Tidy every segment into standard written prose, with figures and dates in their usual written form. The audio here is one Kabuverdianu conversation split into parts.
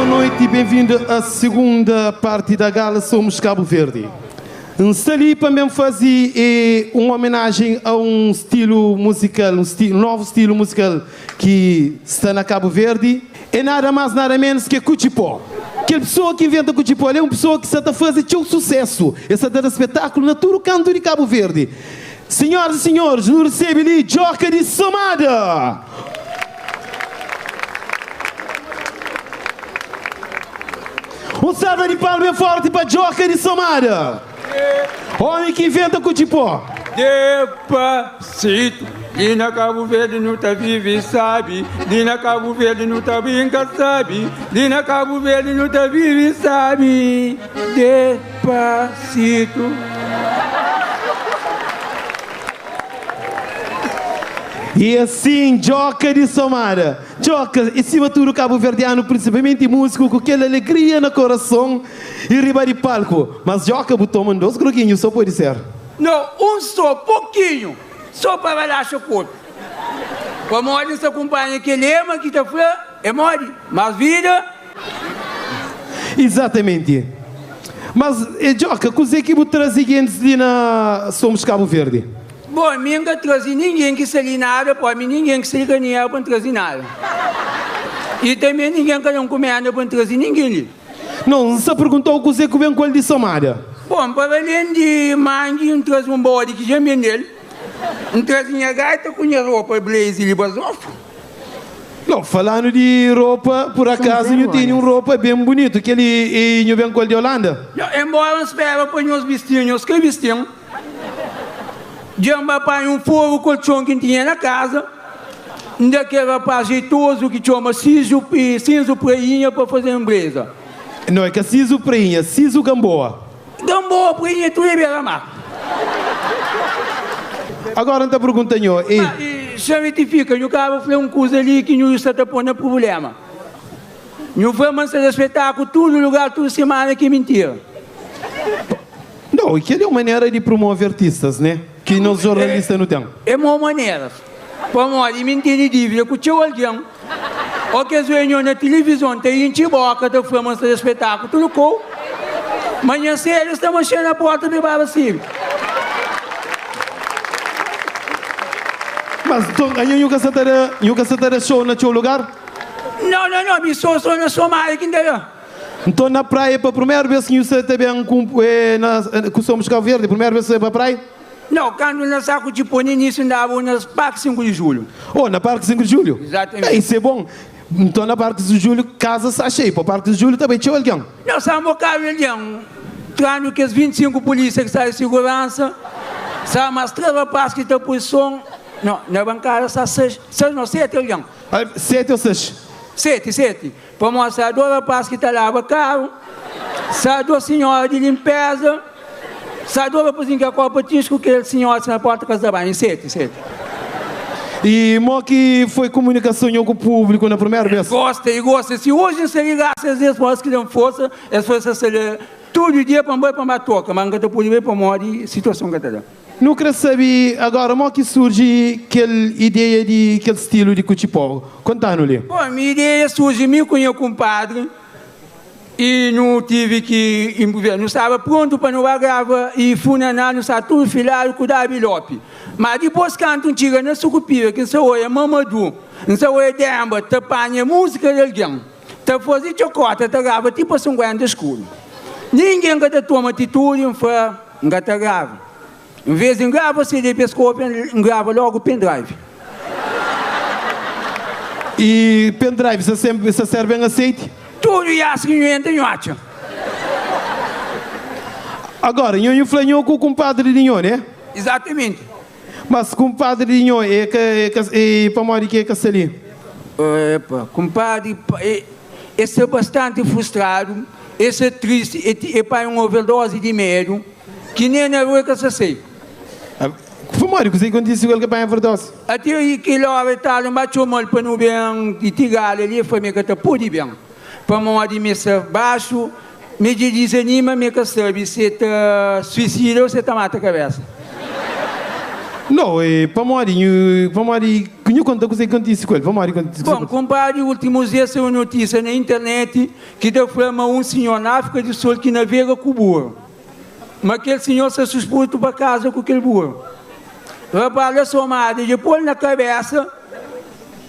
Boa noite e bem-vindo à segunda parte da gala Somos Cabo Verde. N sta li pa ben faze un homenagem a un stilo musical, un stilo, novu stilo musical ki sta na Cabo Verde. É nada mais nada menos ke Kutxipó. Kel pessoa ki inventa Kutxipó el é un pessoa ki sta ta faze txeu sucesso. El sta ta da spetáculo na tudu kantu di Cabo Verde. Senhoras e senhores, nu recebe li Djoka di Somada! Un salva di palma ben forti pa Djoka di Somada! Homi ki inventa Kutxipó. Despacito, li na Cabo Verde nu ta vive sabi, li na Cabo Verde nu ta brinca sabi, li na Cabo Verde nu ta vive sabi. Despacito. E assim Djoka di Somada, Djoka e sima tudu kabuverdianu, prinsipalmenti músiku ku kel alegria na korason i riba di palku. Mas Djoka bu toma 2 groginhu so podi ser. No, un so pokinhu, so pa relaxa korpu. Pamodi N sta kunpanha kel lema ki ta fla, É modi? Mas vida. Izatamenti. Mas, Djoka, kuzê ki bu traze gentis li na Somos Cabo Verde? Bon, mi N ka traze ningen ki sta li nada, poi mi ningen ki sta li ka ninhera pa N traze nada. I tanbe ningen ka da-m kumenda pa N traze ningen li. Não, N sta pergunta-u kuzê ku ben ku el di Somada. Bon, pa alén di mangi, N traze un bodi ki dja N bende-l. N traze nha gaita ku nha ropa blazer li bazofu. Não, falando di ropa, por acaso nhu tene un ropa ben bunitu. Kel-li e nhu ben ku el di Holanda? Não, enbóra N spera pa nhos bisti-m, nhos ka bisti-m. Dja N ba panha un foru koltxon ki N tinha na kaza, N da kel rapás jeitozu ki txoma Sizu, Sinzu Prainha pa faze-m breza. Não, é ka Sizu Prainha, Sizu Gamboa. Gamboa, Prainha, tudu é bera-mar. Agora N ta pergunta nho, e. Ma, xa retifika, nhu kaba fla un kuza li ki nhu sta ta pô na prubléma. Nhu fla ma N sta da spetákulu tudu lugar, tudu simana, ki é mintira. Não, e kel é un manera di promove artistas, né? Ki nos jornalista nu ten. É mau maneras. Pamodi mi N tene dívida ku txeu algen. Ó kes reunion na tilivizon ta intxi boka ta fla ma N sta da spetákulu tudu kou. Manhan sedu es ta maxe na porta pa e baba sirbi. Mas nton anho nhu ka sa ta da, nhu ka sa ta da show na txeu lugar? Nau, nau, nau, mi so so na Somalia ki N ta da. Nton na praia pa primeru bes ki nhu sa ta ben ku na ku Somos Cabo Verde, primeru bes ki sa pa praia? Nau, kandu na saku ti poi na inísiu N daba na Parki 5 di Julhu. Oh, na Parki 5 di Julhu? Izatamenti. Eh, isso é bom. Nton na Parki 5 di Julhu kaza sta xeiu, pa Parki 5 di Julhu ta bai txeu algen. Nau, sta un bokadu di algen, trandu kes 25 pulísia ki sta di siguransa, sta mas 3 rapaz ki ta poi son, nau, na bankada sta 6, 6 nau, 7 algen. 7 ou 6? 7, 7. Pamodi sa do rapaz ki ta laba karu, sa do sinhora di linpeza, sa do rapazinhu ki akopa tins ku kel sinhora ki sta na porta kas da banhu, seti, seti. I mo ki foi kumunikason nho ku públiku na primeru bes? Gosta i gosta. Si oji N sta li grasas a es pamodi es ki da-m forsa, es fla sa sta la tudu dia pa N bai pa N ba toka, ma N ka ta pode bai pamodi situason ka ta da. Nu kre sabe agora mo ki surji kel ideia di kel stilu di kutxipó. Konta-nu li. Bon, mi ideia surji mi ku nha kunpadri i nu tivi ki inprovisa. Nu staba prontu pa nu ba grava i funaná, nu staba tudu filadu ku Dabi Lopi. Ma dipôs kantu N txiga na Sukupira ki N sa oia Mamadu, N sa oia Demba ta panha múzika di algen, ta faze txokota, ta grava ti pa 50 skuru. Ningen ka ta toma atitudi, N fla. N ka ta grava. N vez di N grava CD pa es kopia, N grava logu pendrive. I pendrive sa senpri sa ser ben aseiti? Tudu ias ki nhu entra nhu atxa. Agora, nho nhu fla nho ku kunpadri di nho, ne? Izatamenti. Mas kunpadri di nho e ka e ka e pamodi ki e ka sta li? Epa, kunpadri e e sta bastanti frustradu. E sta tristi, e ti e panha un overdozi di medu ki nen na rua e ka sta sai. Pamodi? Kuzê ki kontise ku el ki panha overdozi? Ate i kel ora e tardi N ba txoma-l pa nu ben di Tigala li, e fla ma e ka ta pode ben pamodi mi sta baxu, mi dja dizanima, mi e ka sabe si e ta suisida o si e ta mata kabesa. Nau, e pamodi? Nhu, pamodi? Nhu konta kuzê ki kontise ku el. Pamodi ki kontise Bon, kunpadri, últimus dias saiu notísia na internet ki ta fla ma un sinhor na Áfrika di Sul ki navega ku buru. Ma kel sinhor sta susputu pa kaza ku kel buru. Rapaz la somadu dja pô-l na kabésa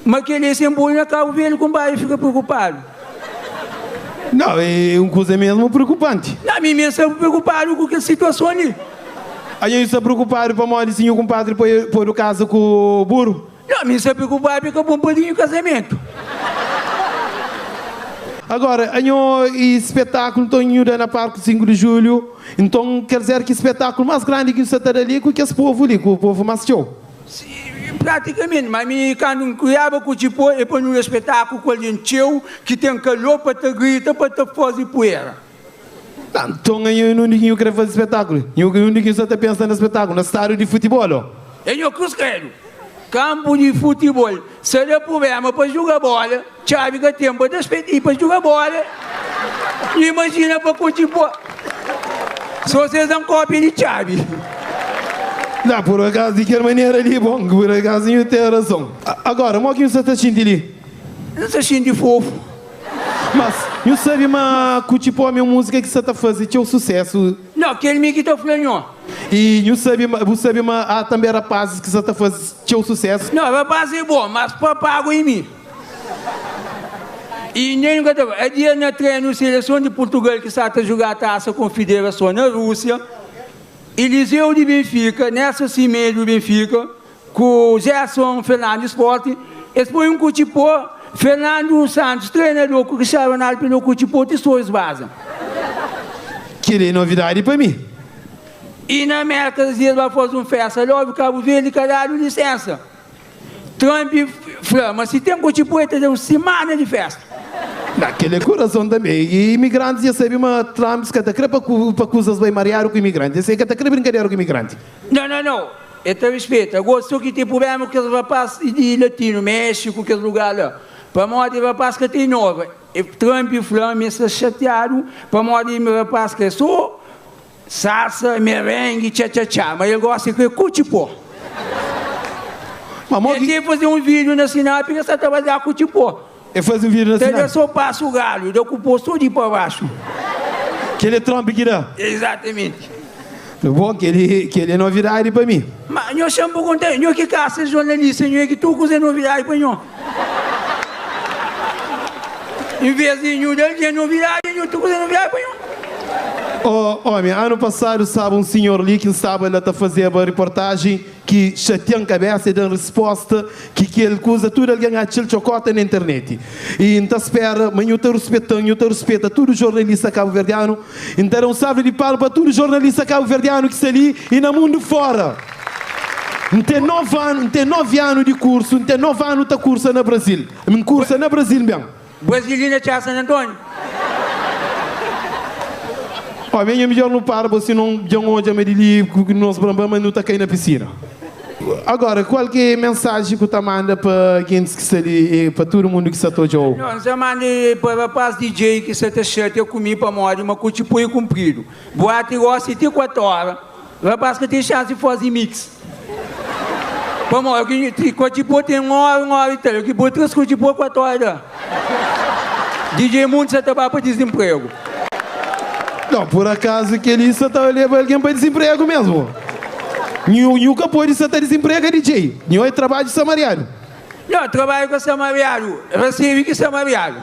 ma kel-li é sen buru na Kabu Verdi. Kunpadri fika preokupadu. Nau, é un kuza mésmu preokupanti. Nau, mi mesmu sta preokupadu ku kel situason li. Anho sta preokupadu pamodi si nhu kunpadri podu kaza ku buru? Nau, mi sta preokupadu pa e ka pô-m padrinhu kazamentu. Agora, anho e spetaklu, nton nhu da na Parku 5 di Julhu, nton ker dizer ki spetaklu más grandi ki nhu sta ta da li é ku kes povu li, ku povu más txeu? Si, pratikamenti. Má mi, kandu N kriaba ku Txipô, é pa nu da spetaklu ku algen txeu, ki ten kalor pa ta grita, pa ta faze puera. Tá, nton anho undi ki nhu kre faze spetaklu? Nhu undi ki nhu sa ta pensa na spetaklu? Na stádiu di futibol ô? É nho Kruz Kredu. Kanpu di futibol sa da prublema pa juga bola, txabi ka ten pa da speti pa juga bola. Nhu imajina pa kutibol. So ses da-m kópia di txabi. Tá, pur akazu di kel manera li, bon, pur akazu nhu ten razon. Agora, mo ki nhu sa ta xinti li? Nhu sa xinti fofu. Mas, nhu sabe ma Kutxipó é un múzika ki sa ta faze txeu susésu. Nau, kel mi ki ta fla nho. I nhu sabe ma, bu sabe ma há tanbe rapazis ki sa ta faze txeu susésu. Nau, rapaz é bon, mas pa pagu é mi. I nen nhu ka ta fla. É dia na trenu seleson di Purtugal ki sa ta juga Tasa Konfiderason na Rúsia, Eliseu di Benfika, Nelson Semedo di Benfika, Ku Gerson Fernandes Sport, es poi un kutxipô, Fernando Santos trenador ku Cristiano Ronaldo pila kutxipô ti soris baza. Kel-li é novidadi pa mi. I na Merka es dias ba faze un festa logu Kabu Verdi ka dadu lisensa. Trump fla ma si ten kutxipô el ta da un simana di festa. Na kel é ku razon tanbe. I imigrantis dja sabe ma Trump ka ta kre pa kuzas bai mariadu ku imigranti. Es ka ta kre brinkadera ku imigranti. Nau, nau, nau. E ta rispeta. Gosi so ki ten prublema ku kes rapaz di latinu, Méxiku, kes lugar la. Pamodi rapaz ka ta inova. E Trump fla ma e sta xatiadu pamodi rapaz kre so salsa, merengue, txa-txa-txa. Ma el gosi e kre kutxipó. Pamodi. E te faze un vídiu na Sinap ki el sta ta baza kutxipó. E faze un vídiu na Ta da Sinap. so pasu galu, da ku pó so di pa baxu. Kel é Trump ki da? Exatamenti. Bon, kel-li kel-li é novidadi pa mi. Ma nho xa-m pergunta, nho ki kasa jornalista, nho é ki tudu kuza é novidadi pa nho? En vez di nhu da algen novidadi, nho tudu kuza é novidadi pa nho? Ó, ómi, anu pasadu staba un sinhor li ki N staba la ta fazeba riportajen ki xatia-m kabésa e da-m risposta ki kel kuza tudu algen atxa-l txokota na interneti. I N ta spera ma nhu ta ruspeta-m, nhu ta ruspeta tudu jornalista kabuverdianu. I N ta da un salva di palma pa tudu jornalista kabuverdianu ki sta li i na mundu fora. N ten novi anu, N ten novi anu di kursu, N ten novi anu ta kursa na Brazil. N kursa na Brazil ben. Brazil li na txá San António. Ó, mi nha midjor nu para bo sinon dja N odja ma di li ku nos branban ma nu ta kai na pisina. Agora, kual ki é mensaji ku ta manda pa gentis ki sta li i pa tudu mundu ki sta ta odja-u? N ta manda pa rapaz DJ ki sta ta xatia ku mi pamodi ma ku txipui kunpridu. Boati gosi ti 4 ora, rapaz ka ten xansi fazi mix. Pamodi ki ku txipui ten 1 ora, 1 ora i tal, ki bo tras ku txipui 4 ora da. DJ Mundo sa ta ba pa dizinpregu. Não, por acaso kel-li sa ta leba algen pa dizinpregu mesmu. Nhu, nhu ka pode sa ta dizinprega DJ. Nhu é trabadju samariadu. Não, trabadju ka samariadu, resebe ki samariadu.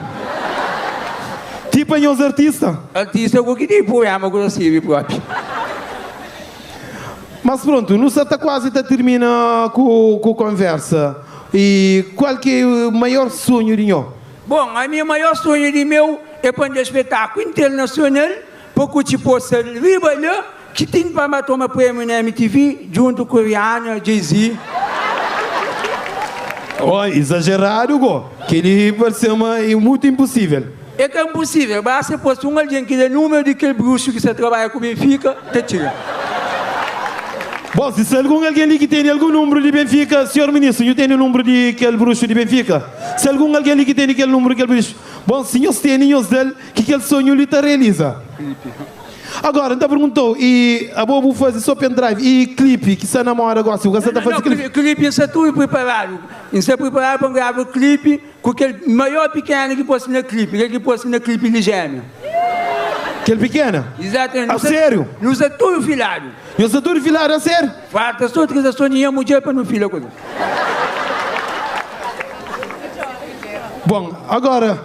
Ti pa nhos artista. Artista ku ki ten prublema ku resebe propi. Mas prontu, nu sa ta kuazi ta tirmina ku, ku konversa. I kual ki é maior sonhu di nho? Bon, ami maior sonhu di meu é pa N da spetákulu internasional pa ku txi posa riba la ki ten pa ba toma prêmiu na MTV djuntu ku Rihanna, Jay-Z. Oh, izajeradu go! Kel-li parse ma é mutu inpusível. É ka inpusível, basta pô-s un algen ki da númeru di kel bruxu ki sta trabadja ku Benfika ta txiga. Bon, si sta algun algen li ki tene algun nunbru di Benfika, sinhor ministru, nhu tene nunbru di kel bruxu di Benfika? Si algun algen li ki tene kel nunbru di kel bruxu, bon, si nhos tene, nhos da-l, ki kel sonhu li ta realiza. Agora, N ta perguntou, e abo bu faze so pendrive e clipe ki sta na moda gosi, bu ka sta ta faze clipe? Clipe N sta tudu preparadu. N sta preparadu pa N grava clipe ku kel maior pikena ki posi na clipe, kel ki posi na clipe di Gémea. Kel pikena? Exatamente. A sériu? Nu sta tudu filadu. Nhos sta tudu filadu, a sériu? Falta so autorizason di nha mudjer pa nu fila ku el. Bon, agora.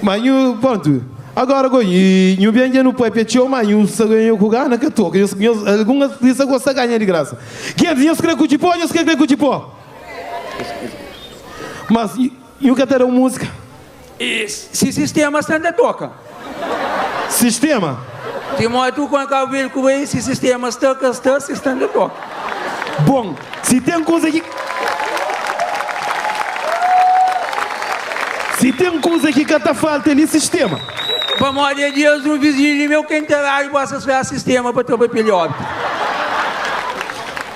Ma nhu, prontu, agora go, nhu ben dja nu papia txeu, ma nhu sta ganha ku gana ka toka. Nhos, nhos, algun artista gosta ganha di grasa. Gentis, nhos kre kutxi pó, nhos ka kre kutxi pó? Mas nhu ka ta da un múzika? E si sistema sta nta toka. Sistema? Timótiu ku Cabo Verde ku bai si sistema sta ka sta si sta nta toka. Bon, si ten kuza ki Si ten kuza ki ka ta falta li sistema. Pamodi é dias un vizinhu di meu ka enteradu basta spera sistema pa tra papel di óbitu.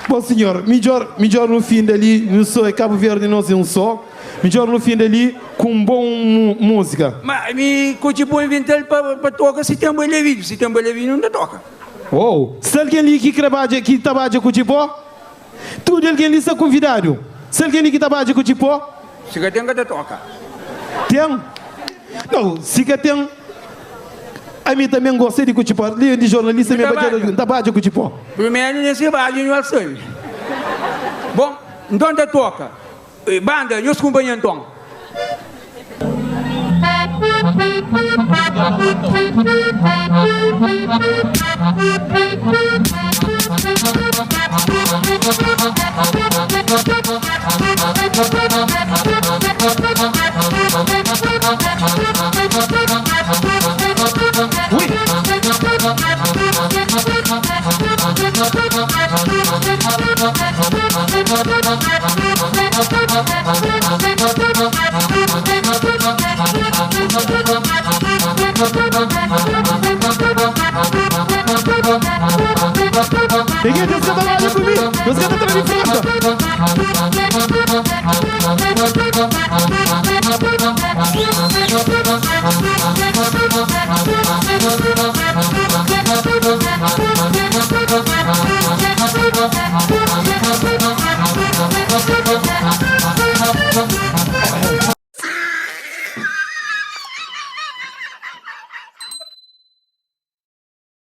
Bon sinhor, midjor midjor nu finda li nu so é Cabo Verde nos é un so. Midjor nu finda li ku un bon múzika. Ma mi ku txi invental pa toka si ten bailarinu, si ten bailarinu N ta toka. Oh, sta algen li ki kre badja, ki ta badja ku txipó? Tudu algen li sta kunvidadu. Sta algen li ki ta badja ku txipó? Si ka ten, ka ta toka. Ten? Nau, si ka ten, ami tanbe N gosta di ku txipó. Li di jornalista mi badja, N ta badja ku txipó. Primeru nen si badja nhu al sabe. Bon, nton ta toka. Banda, nhos kunpanha nton. Ninguém Deus que trabalha por mim, Deus que tá de frente.